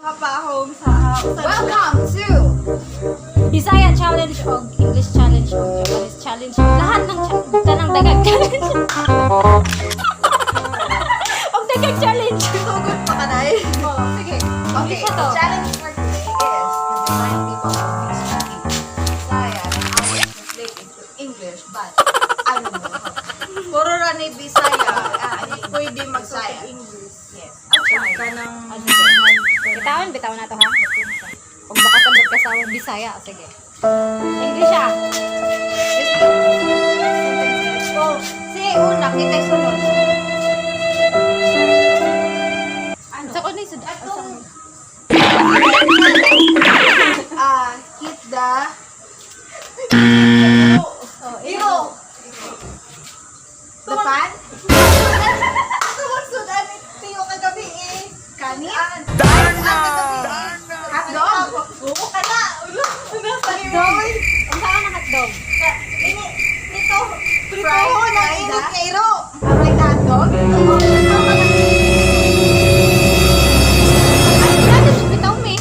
Kapahong sa Welcome to Bisaya challenge o English challenge o Japanese challenge. Lahat ng tanang daghang challenge. Og daghang challenge. Sugod pa ka na eh. Oh, sige. Okay, English na the to. challenge for today is the Visayan people will be speaking Bisaya and I will translate into English, but I don't know how. Puro ra ni Bisaya. Ah, Hindi pwede Bisaya. mag English. Yes, I'll try. Kanang Ah, sige. Bitawan, bitawan na to ha. Kung baka sabot ka sa Bisaya, sige. English ah. Just do sentences. Oh, si una kita sunod. Ano? Sa kuno sud. Atong ah hit the Oh, hero. The pan? Tungod sudan tiyo kagabi eh. Kanin? Darna! Hotdog? Oo ka na. Ulo, nasa Hotdog. Ang saan ang hotdog? Ini, prito. Prito Fried, na fried, init ah? kay ro. Fried hotdog? Ay, grabe, bitaw mi.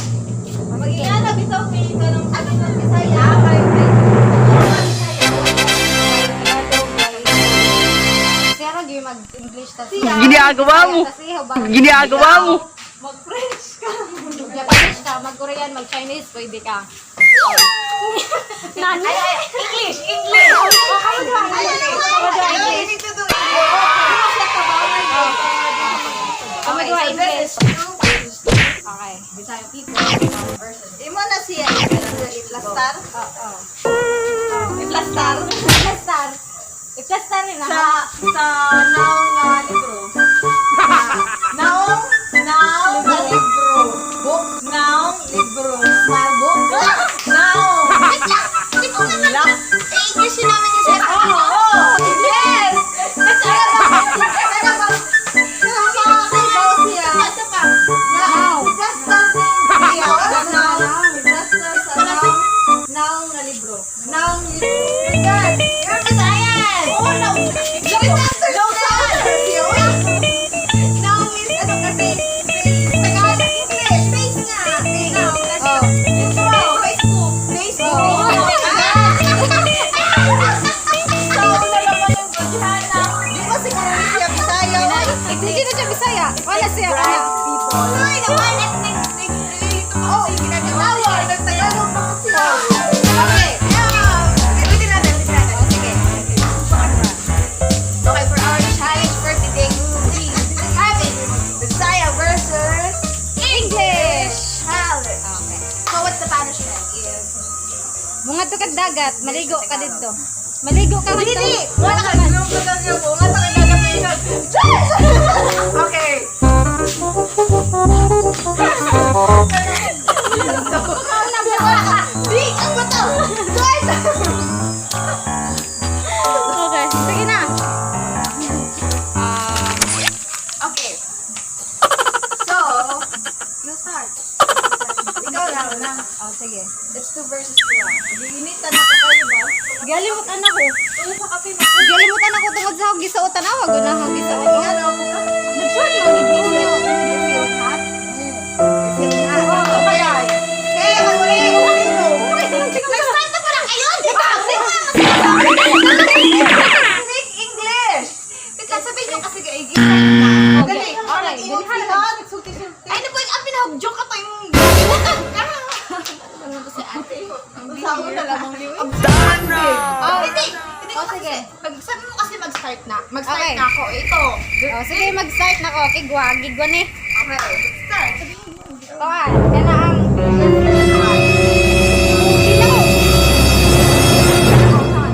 Mag-iana bitaw mi kanang ano ng Bisaya kay kay. Siya ra gyud mag-English tas. Ginagawa mo. Tas ihaw ba? Ginagawa mo. Mag-French ka. Japanese ka, mag-Korean, mag-Chinese, pwede ka. Nani? English! English! Okay, Ay, English. ay, ay, English. need to do English. Oh my Okay, God, so English. this is two versus two. Okay. Bisaya people versus Imo na siya i-plastar. Oo. I-plastar. I-plastar. I-plastar rin Sa ah. sa naong nga libro. Naong naong nga libro. Book. Naong libro. Smile book. Naong. Wait lang! Hindi ko naman. I-English namin yung sinasabi. Oh, yes. Kasi alam mo, Ikaw siya. isa pa. Now. I-plastar siya. Naong. I-plastar sa naong. Naong nga libro. Naong libro. God, you're Visayan! Oh, no. No sound. Now means ano kasi, face, Tagalog, English, face nga. Now, kasi, Oh. Facebook, Facebook. Oh. So, na naman yung Gojana. Di ba siguro ni siya Bisaya? Hindi na siya Bisaya. Wala siya. Wala. People. Ay, naman, oh, ginagawa. Tawa, nagtagalog pa ko siya. Okay. Ulitin natin, ulitin natin. Oh, sige. Okay, for our challenge for today, we will be having Bisaya versus English challenge. Okay. So, what's the punishment? If Mga tukad dagat, maligo ka dito. Maligo ka dito. Dili! Wala ka nagulong ka lang yung bunga sa kagagapinan. Okay. Di, ang bato! Guys! Okay. Sige na. Ah, Okay. So, you start. Ikaw na, una. Oh, sige. It's two versus two. Ah. Giinitan ako kayo ba? Galimutan ako. Uy, sa kape mo. Galimutan ako tungod sa akong gisuotan. Awag na akong gisuot. Ano ako ka? Nag-short lang gid ko. You feel hot? You feel hot? Oo, kaya. Kaya, mag-uli. Nag-start na pala kayo, di ba? Di ba? Speak English! Wait lang, sabihin nyo kasi kay start na. Dali. Alright, Nag-iot sila. Nagsulti-sulti. Ay, naku, ang pinahugjo ka to yung... Ka! Ano ba si ate? Sa una lamang liwi. Oh, hindi. Hindi ko Oh, kasi, sige. pag sabi mo kasi mag-start na. Mag-start Okay. na ako. Eh, ito. Oh, sige, mag-start na ko. Kigwa, gigwa ni. Okay, start. Sabihin mo. Okay, kana ang Di na ko.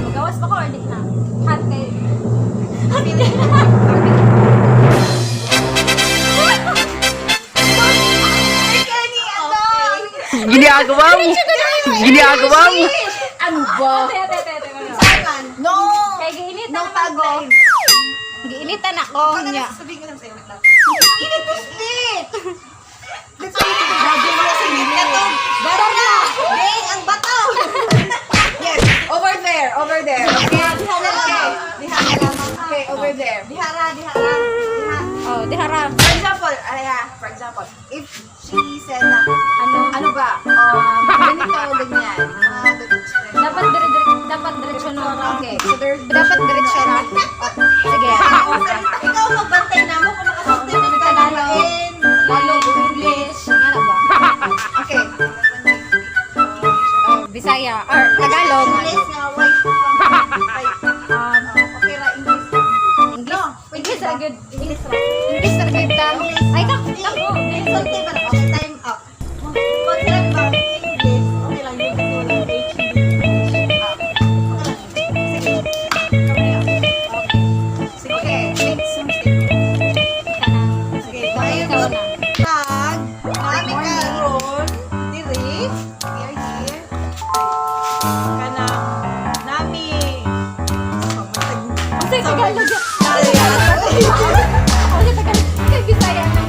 Magawas pa ko or di na? Hot kayo. Hot kayo. Ay, Kenny, ano? Ginagawa mo. Ginagawa mo. Ano ba? Ate, ate, ate, ate, ano? Simon. No! Kay giinitan No naman ko. tagline. Giinitan ako Ikaw na niya. lang sasabihin ko lang sa'yo. Wait lang. Init to split! Let's go to the grabe mo kasi Ito, bato na! Dang, ang bato! Yes, over there, over there. Okay, Okay. Diha na lamang. Okay, over there. Dihara, dihara. Diha. Oh, dihara. For example, alaya, for example, if she eksena. Ano? Ano ba? Ganito, ganyan. Mga ganun expression. Dapat dire dapat diretso no. Okay, so there, dapat diretso na. Sige. Ikaw magbantay na mo kung makasulti mo ka ng lain. Tagalog, English, nga na ba? Okay. Oh, Bisaya or Tagalog. English nga, white from white. Okay ra, English. English. English ra gyud. English ra. English na kayo ta. Ay, kak, kak, oh. Sulti ba na? Okay, time up. Pag sinabi ba English, okay lang yun kasi walang H, hindi English. Ah, okay lang yun. Sige. Kami na. Sige. Okay, make some statements. Kanang Sige, tayo ikaw na. Tag, nami karon diri We are here. kanang nami. Unsay Tagalog? Unsay Tagalog? Unsay Tagalog? Kay Bisaya na.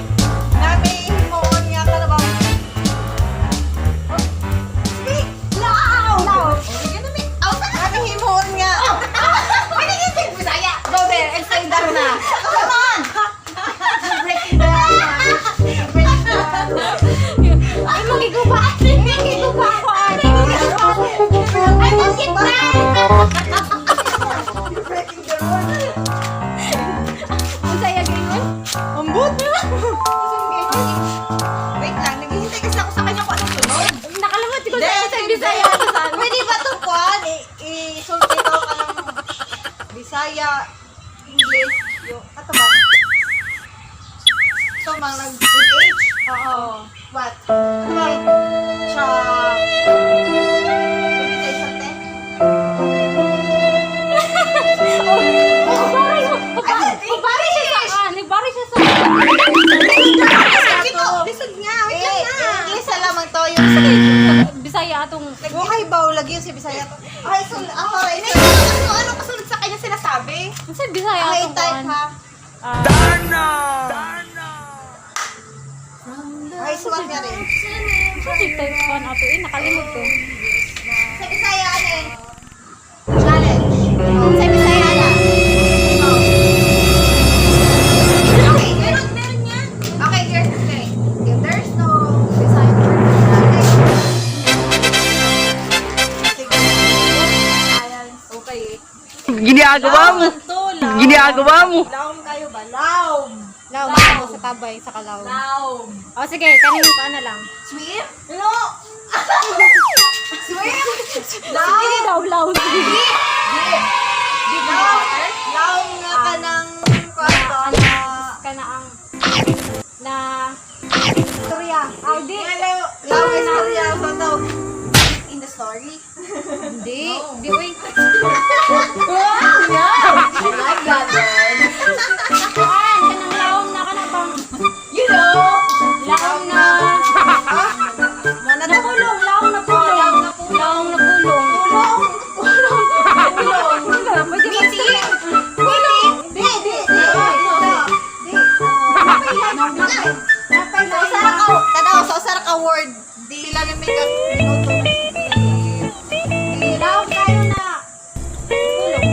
Nami himuon nga kanang speak loud. Loud. Nami himuon nga. Pwede yung think Bisaya. Go there and say Darna. Come on! Breaking the Breaking the Ay, magiguba. Magiguba ako, ate. Magiguba ako. Ay, bakit na? You're breaking the rule. Unsay gayon? Ambot. Wait lang, naghihintay kasi ako sa kanya kung anong sunod. Nakalimot ko sa unsay Bisaya. Pwede ba itong kuan? Isulti to ka ng Bisaya, English, yung, ato ba? Ito mang nag with H. Oo. What? Ito bang, cha, pwede tayo isulti? Oh, pare siya sa ah, nagbari siya sa Dito, lisod nga. Wait lang Eh, na. English na lamang to. Yung Bisaya atong Buhay ba lagi yung si Bisaya to? Ay, sul, ako, ay, Ano, ano, ano kasunod sa kanya sinasabi? unsay Bisaya ay, atong type kuan? ha. Ah, Ay, suwat nga rin. unsay type kuan ato eh nakalimot ko. Sa Bisaya, ano eh? Challenge. Sa Bisaya na. Okay, meron, meron yan. Okay, here's the thing. If there's no Bisaya word for that, Sige. okay. Ginagawa mo. To, laom. Ginagawa mo. Laom kayo ba? Laom. Law, mo sa tabay sa kalaw. Laom. Oh, sige, kanin ko na lang. Swim? No! Swim? Laom. Sige daw, law. Sige. Deep. Deep in the Laom. water? Laom nga ka ng kwarto na Kana ang na istorya. ah, di. Laom istorya. So, to. In the story? Di, di uy. Wow! Yeah! I like that word. Kuan, kanang laom na kana pang You know! laom na Ah! Muna to. napulong, laom na pulong. Laom na pulong. Pulong. Pulong. Pulong. Pwede ba? Meeting! Meeting! Di, di, di. Di. Napay Sa usara ka, tanaw, sa usara ka word. Di lang na may ka minuto. Di, laom tayo na. Pulong.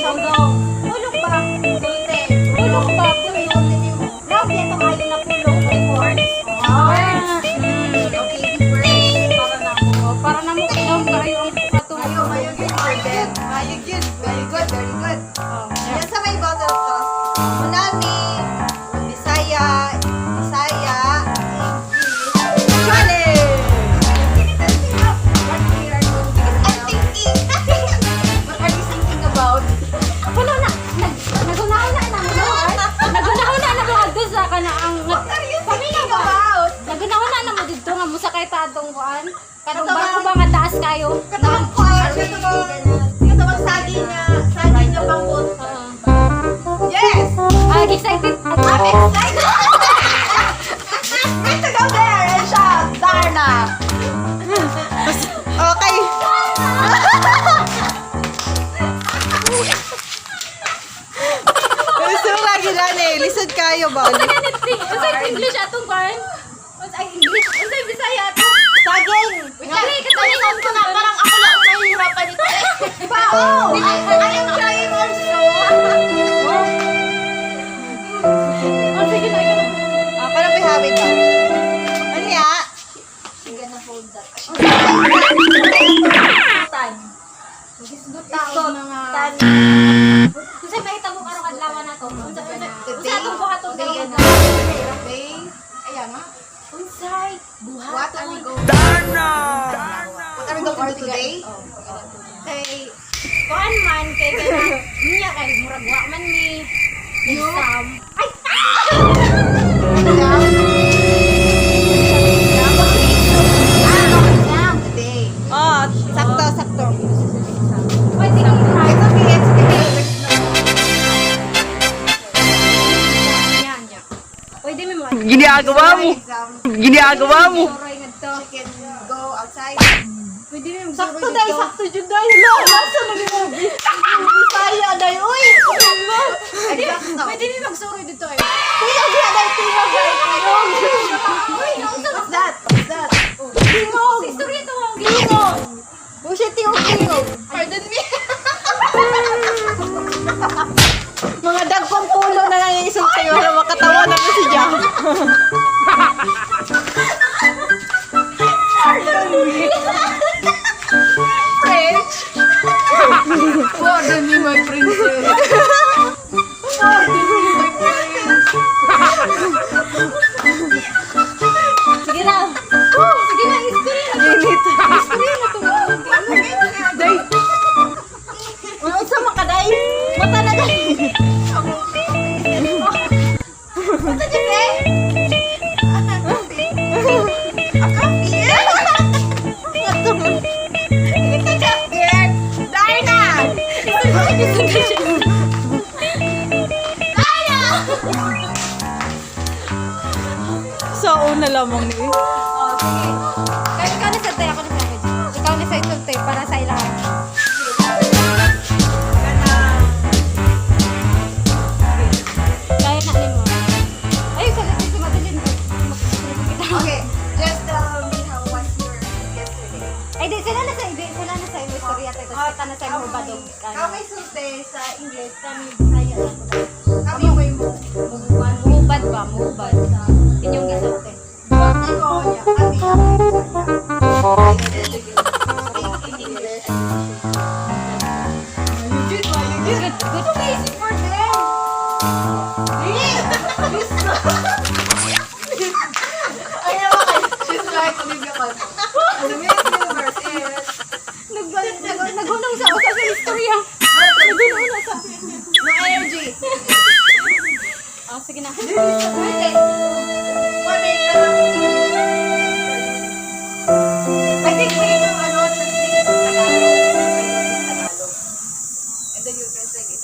Pulong. Pulong ba? Sulti. Pulong ba? Pulong. Laom yan itong ayaw na pulong. Words. Words. Okay, words. Para na ako. Oh, para na mo laom kayo ang atong. Mayo, mayo yun. Mayo yun. Very good, very good. Oh, Yan sa may bottle of sauce. Munami, Bisaya, Bisaya, English, Challenge! What we are going to I'm thinking. What are you thinking about? Wala na. Nag nagunahuna na mo. Nagunahuna na mo adto sa kana ang What are you Pamilya thinking ba? about? Nagunahuna na mo didto nga musakay ta atong kuan. Katong Katawang- barko ba nga taas kayo? Katawang ko ay katawang sagi nga pambot. Oo. Yes! Ah, excited. I'm excited! Wait to go there and shout, Darna! Okay. Gusto mo lagi lang eh. Lisod kayo ba? Unsay English atong kuan? Unsay English? Unsay Bisaya atong? Saging! Wait lang, katalingan ko na, parang ako lang ang nahihirapan ito. Pao! I am trying also. Oh, sige na ikaw. Ah, parang may hawid ba? Ano ya? Unsa mahitabo karong adlaw nato? Unsa unsa unsa atong buhaton Today, karong ano? adlaw? Today, ayan nga. Unsay What are we buhaton? going What are we going to do today? Kay kuan man kay kay niya kay murag wa man ni exam. Ay! Exam. Exam. Today. Oh, sakto, sakto. Pwede kang try. It's okay, it's okay. There's no. Nya nya. Pwede mi mo. Ginagawa mo! Exam. Ginagawa mo! Suroy ngadto. She can go outside. Pwede mi magsuroy Sakto dai, dito. sakto jud dai. Hala, nasa na ni mo. Bisaya dai, uy. Hala. Exacto. Pwede mi magsuroy dito ay. Tingog ya dai, tingog dai, tingog. Uy, naunsa What's that? What's that? Tingog. Istorya to ang Tingog. Bullshit, tingog, tingog. Pardon me. Mga dagpang pulo na lang yung isulti. Wala makatawa na si Jam. French. Pardon me, my princess. Pardon me, my prince. Sige na. Sige na, istorya na. Init. Istorya na to. Day. Unsa man ka day? Mata na day. What did you say? A coffee. Darna! Sa una lamang ni. Oh, sige. Kaya ikaw na sa ako na sa Ikaw na sa isulti para sa ilahan. Kaya na nimo. Ay, sa si Madeline. Mag- Okay, just tell me how was your yesterday. Ay, di sila na sa di sila na sa imo istorya tayo. Tapos kita na sa imo badog. Ano? Kami sulte sa English, kami Bisaya. Kami may mo. Mubad ba? Mubad. Inyong gisulti. Ano niya? Kami speak in English. Good, good. So easy for them. Ay, naman kayo. She's like Olivia Colman. The Miss Universe is Naghunong sa usa sa istorya. Naghunong na sa. no energy. Oh, sige na. Wait, one day na lang. I think we need to ano, translate it to Tagalog. Translate it to Tagalog. And then you translate it.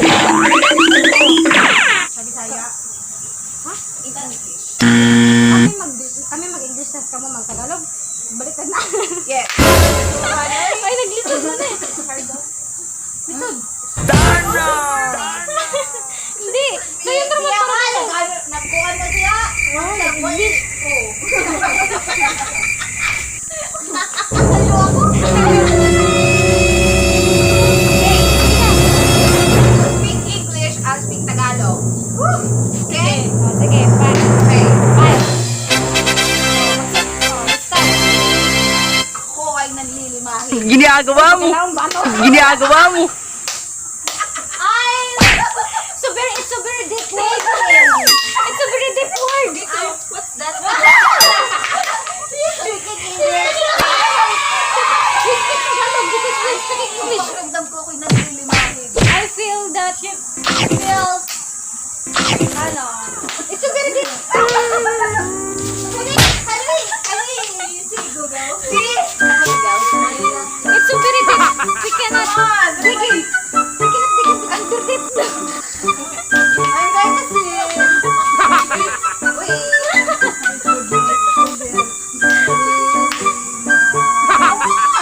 Sa Bisaya. Ha? In English. Kami mag-English tas kamo mag-Tagalog. Baliktad na. Yes. Ay, naglisod na na eh. Lisod. Hindi. So yung trabaho Siya nga, parang nagkuhan na siya. Wow, nag-English. Oh. Sa'yo ako. Speak English, I'll speak Tagalog. Okay? Oh, sige, five. Okay. Five. Oh, start. Ako ay nanlilimahin. Ginagawa mo! Kailangan ba ano? Ginagawa mo! Ay! So very, it's a very deep word. It's a very deep word. What's that? Speaking English. We speak Tagalog because we're speaking English. Pakiramdam ko ako'y nanlilimahin. I feel that feels ano. It's a very deep. Can we see Google? See? It's so very deep. We cannot dig in. We cannot dig in because it's very deep. I'm going to swim. Wait.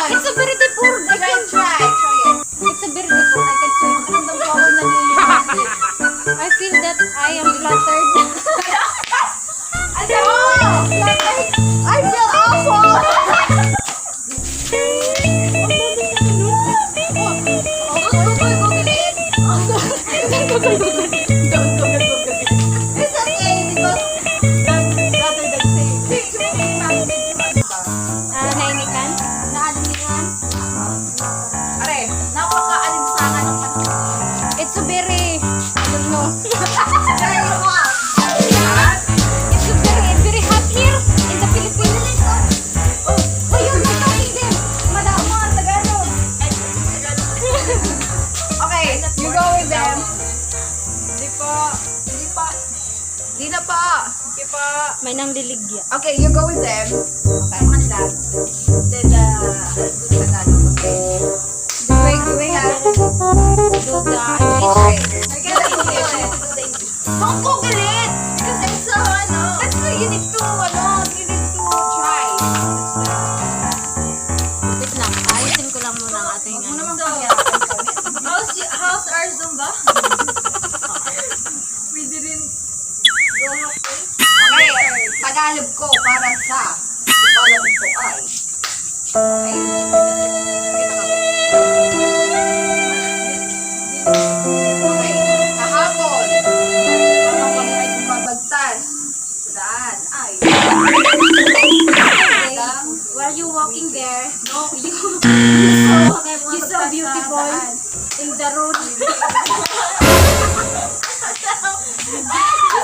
It's a very deep word. I Try, can try. Try it. It's a very deep word. I can swim. Pakiramdam ko ako'y nanlilimahin. Thank you po. May nangliligya. Okay, you go with them. Okay. Kanila. Then, I'll do Tagalog. Okay? Wait, wait, ha? Do the English. Okay. Do the English. You need to do the English. Don't Google it! Because I'm so, ano. That's why you need to, ano, you need to try. That's the. Wait lang. Ayusin ko lang muna ang ating Huwag mo ano. namang pahirapan kami. How's our Zumba? We didn't go halfway. Okay, Tagalog ko para sa alam ko ay. Okay. Kita ka ba? Okay. Kahapon, habang kami ay bumabagtas sa daan ay Magandang While you walking there, no, you saw beautiful in the road. You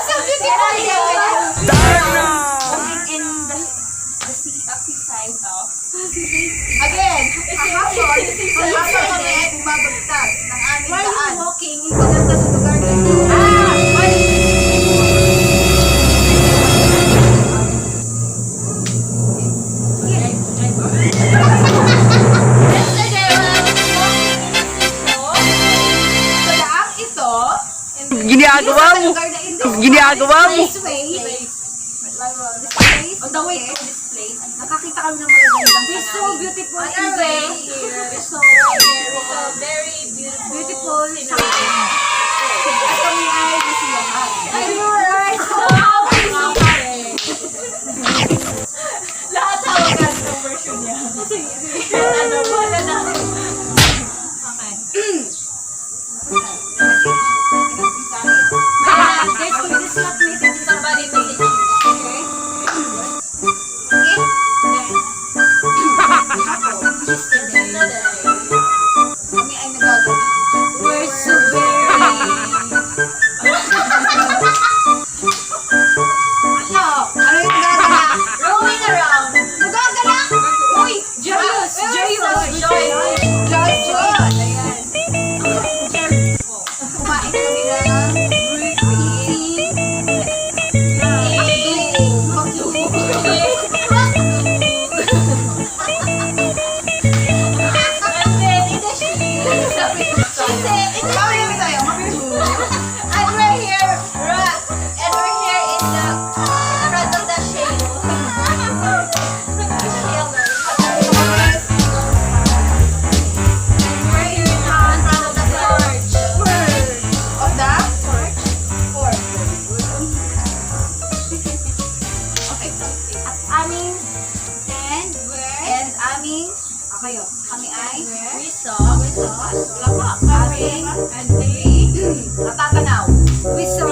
so beautiful in the road. Walking in the sea, seaside. Oh. Again, kahapon, habang kami ay bumabagtas ng aming While daan. you walking in Paganda sa lugar na ito. Ah! Yesterday, when I was walking in the seashore, Sa daang ito, Ginagawa sa mo! lugar na ito, Ginagawa mo! This way, place, on the way to this place, nakakita kami ng magagandang we're so tanawin. beautiful on in our the way here, we saw very beautiful beautiful scenery. At kami ay nasiyahan. And we were so Happy. Lahat tawagan ng version niya. Ano, wala na. Okay. Message. Mensahe. There's this not message. Somebody message you. Okay? Okay? Kahapon, Yesterday, kami ay nagagala. we're so very Ano? Ano yung nagagala? Rolling around. Nagagala? Uy! joyous, joyous, Joy. Joy, joy! Ayan. Kumain kami ng Eating. McDo. And then, in the she said, in the Kami kami tayo. McDo. And we're here, and we're here in front of the shale. Shale. We're here in front of the porch. Of the? Pork. Very good. Okay. At aming and where And aming, kayo, kami ay We saw, wala pa, aming and we natatanaw. we saw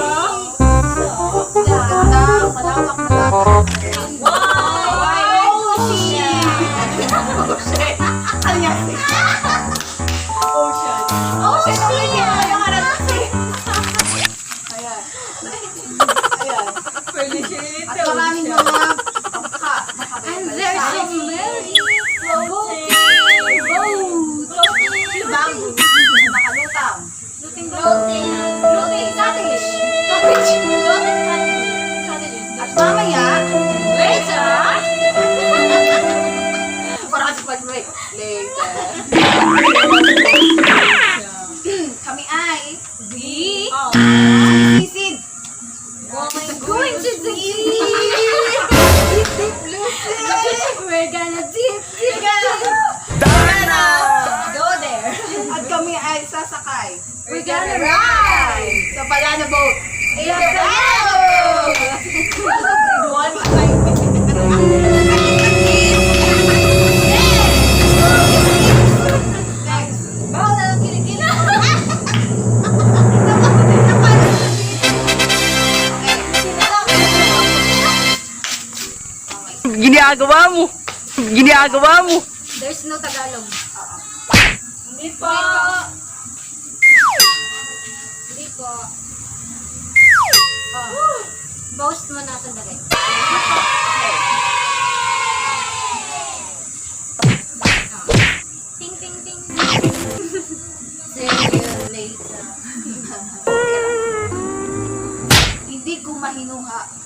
saw the Maganda, malawak na dagat. wow, ocean. Ano yan? Ocean. Ocean. Ayan. Ayan. At maraming mga bangka. And there's so many floating boats. Bamboo. Nakalutang. Floating floating floating cottage. Cottage. Floating cottage. Cottages. At mamaya, Later, parang si Padre. Later. Kami ay We sisid. going to the deep. Deep, deep blue sea. We're gonna deep, deep, deep. Go there. At kami ay sasakay. We're gonna ride. Ride! Sa banana boat. The banana boat. One five. Next. Bawal na lang kiligili. Ginagawa mo! Ginagawa mo! There's no Tagalog. Hindi po. Hindi po. Oh. Boast mo na sandali. Oh. Ting, ting, ting. See you later. Hindi ko mahinuha.